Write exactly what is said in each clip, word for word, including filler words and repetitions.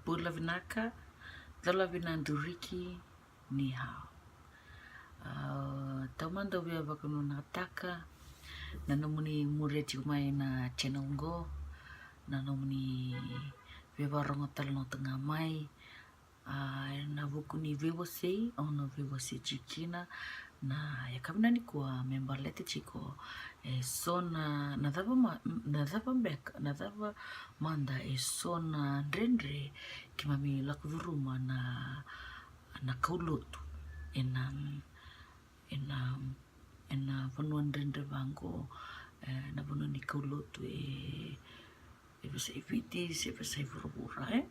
Bula vinaka, cola vina duriki, ni hao. Taumada au via vakanuanataka na nomuni muria tiko mai na channel qo, na nomuni via vakarogo tale na wata ga mai. Ena vuku ni veiwasei au na veiwasei tiko kina na yakavi nikua me baleta tiko e so na, na cava ma, na cava beka, na cava mada e so na dredre keimami lako curuma na, na kaulotu ena, ena, ena vanua dredre vaqo, ena vanua ni kaulotu e, e veiyasai Viti se veiyasai vuravura, e.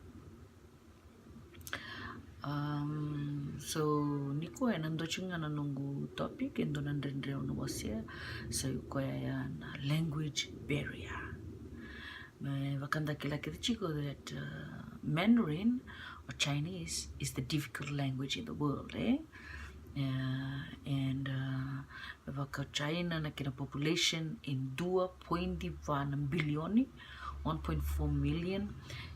So nikua ena dua tiko ga na noqu topic, e dua na dredre au na wasea, sa i koya ya na language barrier. Me vaka da kila kece tiko that Mandarin or Chinese is the difficult language in the world, e. And me vaka China na kena population e dua poidi va na bilioni, one point four million.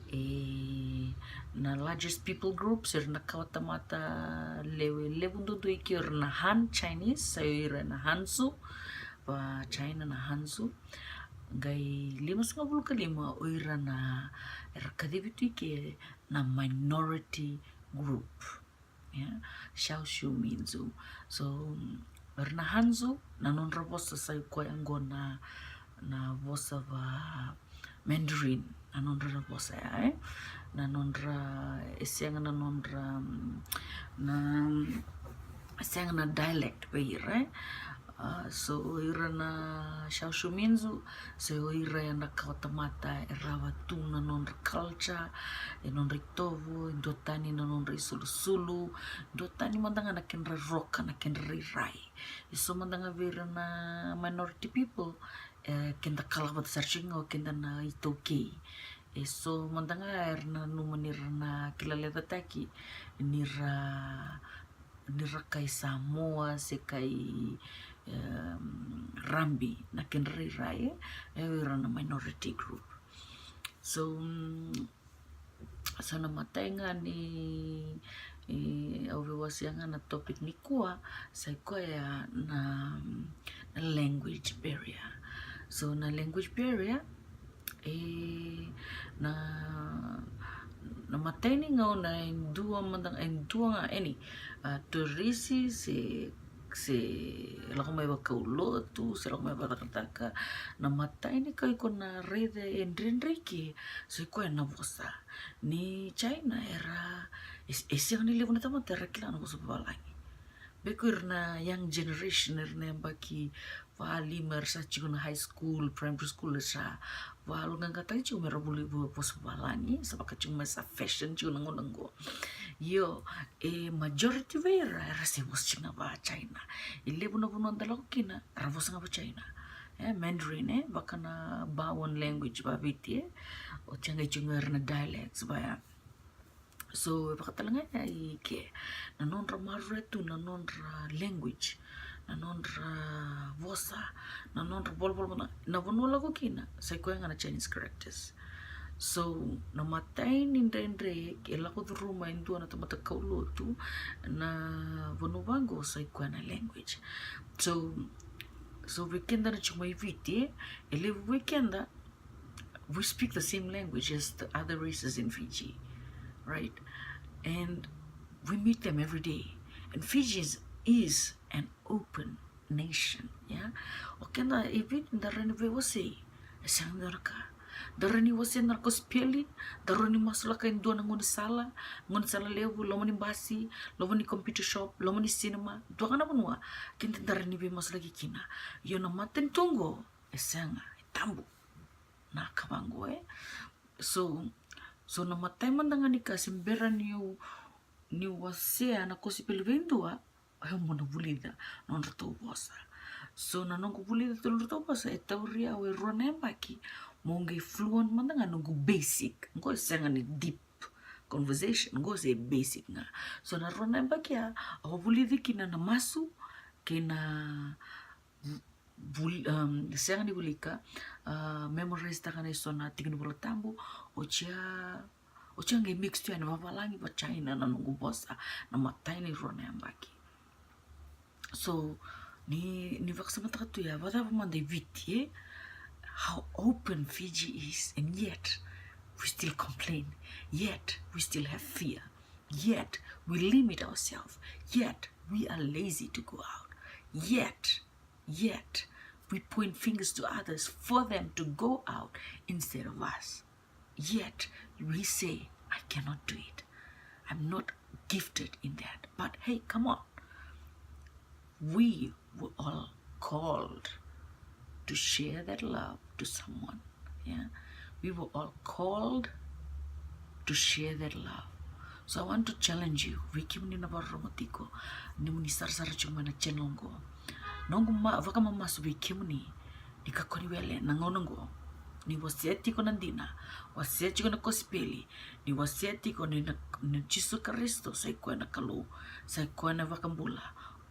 E na largest people group, se ira na kawa tamata lewe levu duadua i ke o ira na Han Chinese, sa i o ira na Hanzu, va China na Hanzu. Qai limasagavulu ka lima o ira na, era kacivi tu i ke na minority group. Ia, Shaoshu Minzu. So o ira na Hanzu, na nodra vosa sa i koya qo na, na vosa va Mandarin, na nodra na vosa ya, e. Na nodra, e sega na nodra, na, e sega na dialect vei ira, e. So o ira na Shaoshu Minzu, so o ira ya na kawa tamata e rawa tu na nodra culture, e nodra itovo, e duatani na nodra isulusulu, duatani mada ga na kedra roka, na kedra rairai. E so mada ga vei ira na minority people, e, keda kala vata sara tiko ga o keda na iTaukei. E so mada ga era nanuma ni ra na kilalecataki ni ra, ni ra kai Samoa se kai, em, Rabi na kedra rairai, e, o ira na minority group. So, mm, so na imatai ga ni, e, au veiwasea ga na topic nikua, sa i koya na, na language barrier. So na language barrier, e, na, na imatai ni gauna e dua mada, e dua ga, eni, a, turisi se, se lako mai vakaulotu, se lako mai vakacakacaka, na imatai ni ka iko na raica e dredre i ke, sa i koya na vosa. Ni China era, e, e sega ni levu na tamata era kila na vosa vavalagi. Beka o ira na young generation, era na yabaki valima, era sa tiko na high school, primary school, era sa valoqaqataki tiko me ra vuli vo-, vosa vavalagi, sa vaka tiko me sa fashion tiko na gauna qo. Io, e majority vei ira era se vosa tiko ga va China. E levu na vanua da lako kina, era vosa ga va China. E, Mandarin, e, vaka na Bauan language va Viti, e. Oti ya qai tiko ga era na dialects va ya. So e vaka tale ga ya i ke, na nodra maroroya tu na nodra language, na nodra vosa, na nodra volavola mada. Na vanua lako kina, sa i koya ga na Chinese characters. So na imatai ni dredre e lako curuma e dua na tamata kaulotu na vanua vaqo, sa i koya na language. So, so vei keda na tiko mai Viti, e levu vei keda, we speak the same language as the other races in Fiji, right? And we meet them every day. And Fiji is, is an open nation, ia. O keda e Viti da rawa ni veiwasei, e sega ni dua na ka. Da rawa ni wasea na kosipeli, da rawa ni masulaka e dua na gaunisala, gaunisala levu, loma ni basi, loma ni computer shop, loma ni cinema, dua ga na vanua keda da rawa ni veimasulaki kina. Io na matanitu qo, e sega, e tabu na ka vaqo, e. So, so na imatai mada ga ni ka se bera niu, niu wasea na kosipeli vei dua, o yau mo na vulica nodratou vosa. So na noqu vulica tu nodratou vosa e tauri au e rua na yabaki mo qai fluent mada ga noqu basic. Qo e sega ni deep conversation, qo se basic ga. So na rua na yabaki ya au vulici kina na masu kei na vul-, um, sega ni wilika, uh, memorize taka na eso na tiki ni Vola Tabu, oti ya Oti ga e mix tu yani vavalagi, vaChina na noqu vosa, na matai ni rua na yabaki. So ni, ni vakasamataka tu ya, vakacava mada i Viti, e? How open Fiji is, and yet we still complain. Yet we still have fear. Yet we limit ourselves. Yet we are lazy to go out. Yet, yet we point fingers to others for them to go out instead of us. Yet we say, "I cannot do it. I'm not gifted in that." But hey, come on. We were all called to share that love to someone. Yeah? We were all called to share that love. So I want to challenge you, vei kemuni na vakarorogo tiko, nomuni sarasara tiko mai na channel qo. Noqu ma-, vakamamasu vei kemuni, ni kakua ni wele na gauna qo. Ni wasea tiko na dina, wasea tiko na kosipeli, ni wasea tiko ni na, ni Jisu Karisito sa i koya na Kalou, sa i koya na vakabula.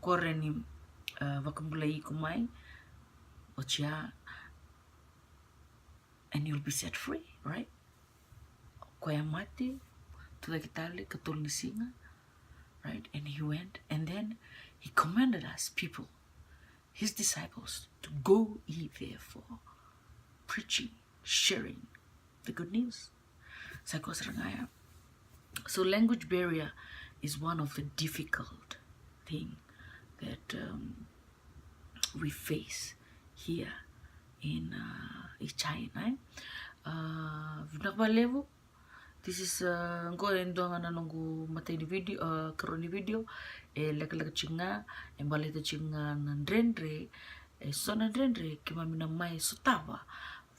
Koya ni, uh, vakabulai iko mai, oti ya, and you'll be set free, right? Koya mate, tucake tale, katolu ni siga, right? And he went, and then he commanded us, people, his disciples, to go ye therefore, preaching, sharing the good news. Sa i koya sara ga ya. So language barrier is one of the difficult thing that, um, we face here in, uh, i China, e. Uh, vinaka vakalevu. This is, uh, qo e dua ga na noqu matai ni video, uh, karua ni video. E lekaleka tiko ga, e baleta tiko ga na dredre, e so na dredre keimami na mai sotava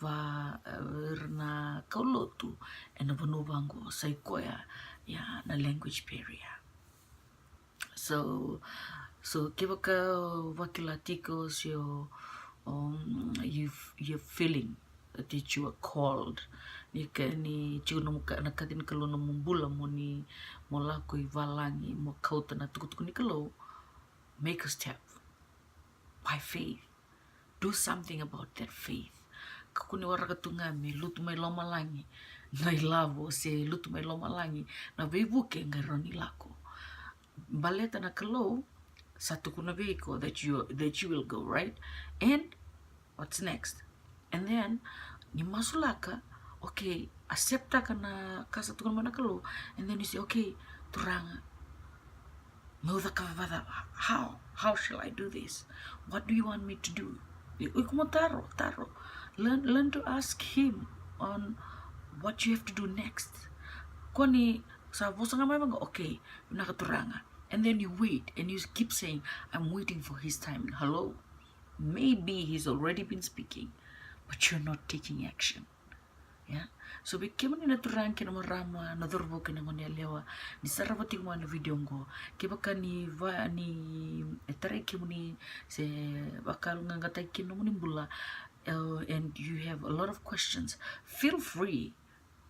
vei, uh, ira na kaulotu ena vanua vaqo, sa i koya ya na language barrier. So, so kevaka vakila tiko se o, um, you, you're feeling that you are called, ni ka, ni tiko nomu ka, na kaci ni Kalou nomu bula mo ni, mo lako i valagi, mo kauta na tukutuku ni Kalou, make a step by faith. Do something about that faith. Kakua ni waraka tu ga me lutu mai lomalagi na ilavo, se lutu mai lomalagi na veivuke qai rawa ni lako. Baleta na Kalou sa tukuna vei iko that you, that you will go, right? And what's next? And then ni masulaka, okay, acceptaka na ka sa tukuna mai na Kalou, and then you say, "Okay, Turaga, meu cakava vakacava? How? How shall I do this? What do you want me to do?" Iko mo taro, taro. Learn, learn to ask him on what you have to do next. Kua ni sa vosa ga mai vaqo, "Okay, vinaka Turaga." And then you wait and you keep saying, "I'm waiting for his timing." Hello? Maybe he's already been speaking, but you're not taking action. Yeah? So vei kemuni na turaga kei na marama, na cauravou kei na goneyalewa, ni sarava tiko mai na video qo, kevaka ni va, ni e tarai kemuni se vakalougatataki kina nomuni bula, uh, and you have a lot of questions, feel free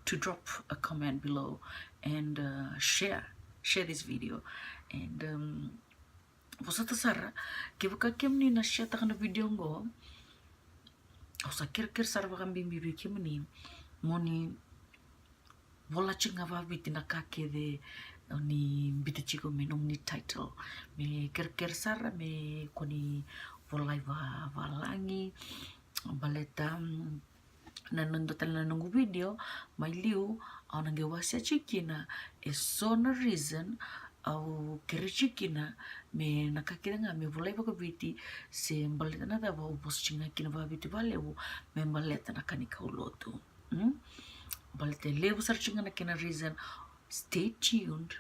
to drop a comment below and, uh, share, share this video. And, um, vosota sara, kevaka kemuni na share-taka na video qo, au sa kerekere sara vakabibi vei kemuni mo ni vola tiko ga vaviti na ka kece o ni biuta tiko me nomuni title. Me kerekere sara me kua ni volai vavalagi, baleta, mm, na noda tale na noqu video mai liu, au na qai wasea tiko kina e so na reason au kere tiko kina me na ka kece ga me volai vakaviti, se baleta na cava au vosa tiko ga kina vakaviti vakalevu, me baleta na ka ni kaulotu. Mm? Baleta e levu sara tiko ga na kena reason. Stay tuned.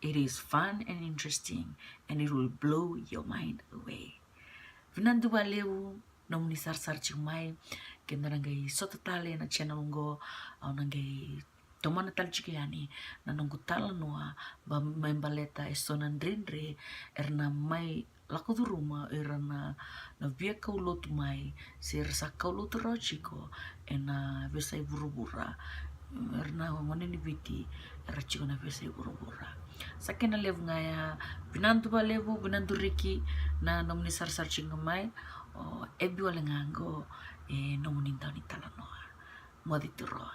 It is fun and interesting, and it will blow your mind away. Vinaka vakalevu nomuni sarasara tiko mai. Keda na qai sota tale na channel qo, au na qai tomana tale tiko yani na noqu talanoa, ba, mai baleta e so na dredre era na mai lako curuma ira na, na via kaulotu mai, se ra sa kaulotu rawa tiko ena veiyasai vuravura. Ira na gone ni Viti era tiko na veiyasai vuravura. Sa kena levu ga ya, vinaka vakalevu, vinaka Riki na nomuni sarasara tiko ga mai. O Ebi wale ga qo e nomuni dau ni talanoa. Moce tu roa.